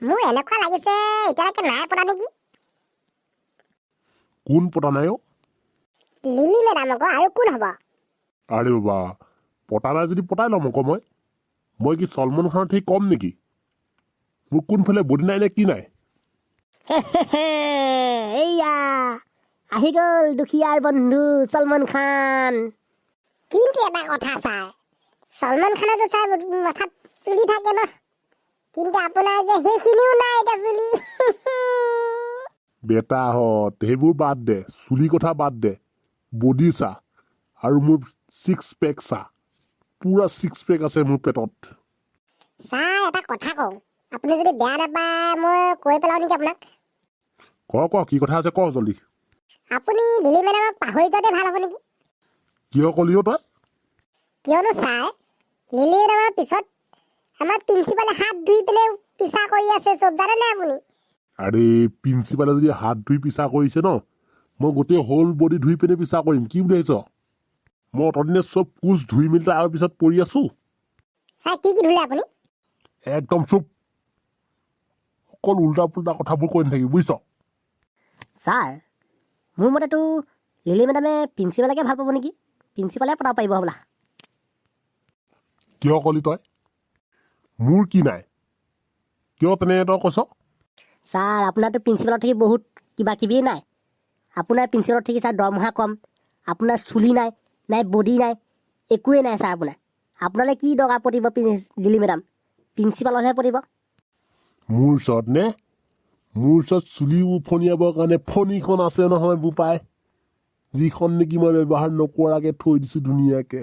মোৰ এনেকুৱা লাগিছে, এতিয়ালৈকে নাই পতা নেকি? কোন পতা নাই অ'? লিলি মেডাম আকৌ, আৰু কোন হ'ব? আৰে বাবা, পতা নাই যদি পতাই ল'ম আকৌ মই। মই কি চলমান খানৰ ঠিক কম নেকি? মোৰ কোনফালে বডি নাই নে কি নাই? এইয়া আহি গ'ল দুখীয়াৰ বন্ধু চলমান খান। কিন্তু এটা কথা ছাৰ, চলমান খানৰতো ছাৰ মাথাত চুলি থাকে ন, কিন্তু আপোনাৰ যে সেইখিনিও নাই এতিয়া চুলি। বেটাহঁত, সেইবোৰ বাদ দে, চুলি কথা বাদ দে, বডি চা আৰু মোৰ ছিক্স পেক চা। পূৰা ছিক্স পেক আছে মোৰ পেটত। ছাৰ, এটা কথা কওঁ, আপুনি যদি বেয়া নাপায় মই কৈ পেলাওঁ নেকি আপোনাক? ক ক, কি কথা আছে ক জল্দি। আপুনি লিলি মেডামক পাহৰি যোৱাতে ভাল হ'ব নেকি? কিয় কলি অ' তই? কিয়নো ছাৰ, লিলি মেডামৰ পিছত আমাৰ প্ৰিন্সিপালে হাত ধুই পিনে পিছা কৰি আছে চব, জানে নাই আপুনি? আৰে, প্ৰিন্সিপালে যদি হাত ধুই পিছা কৰিছে ন, মই গোটেই হোল বডি ধুই পিনে পিছা কৰিম। কি বুলি ভাবিছ? মই অতদিনে চব কোচ ধুই মেলি তাৰ পিছত পৰি আছো। ছাৰ, কি কি ধুলে আপুনি? একদম চুপ, অকল উল্টা পুল্টা কথাবোৰ কৈ নাথাকিবি, বুজিছ? ছাৰ, মোৰ মতেতো লিলি মেডামে প্ৰিন্সিপালকে ভাল পাব নেকি? প্ৰিন্সিপালে পতাব পাৰিব হ'বলা। কিয় কলি তই? মোৰ কি নাই? কিয় তেনেকে তই কৈছ? ছাৰ, আপোনাৰতো প্ৰিন্সিপালত থাকি বহুত কিবা কিবিয়ে নাই। আপোনাৰ প্ৰিন্সিপালত থাকি ছাৰ দৰমহা কম, আপোনাৰ চুলি নাই, নাই বডি নাই, একোৱেই নাই ছাৰ আপোনাৰ। আপোনালৈ কি দৰকাৰ পতিব লিলি মেডাম? প্ৰিন্সিপালতহে পতিব। মোৰ ওচৰত নে? মোৰ ওচৰত চুলি ফণিয়াবৰ কাৰণে ফণিখন আছে নহয় বোপাই, যিখন নেকি মই ব্যৱহাৰ নকৰাকৈ থৈ দিছোঁ ধুনীয়াকৈ।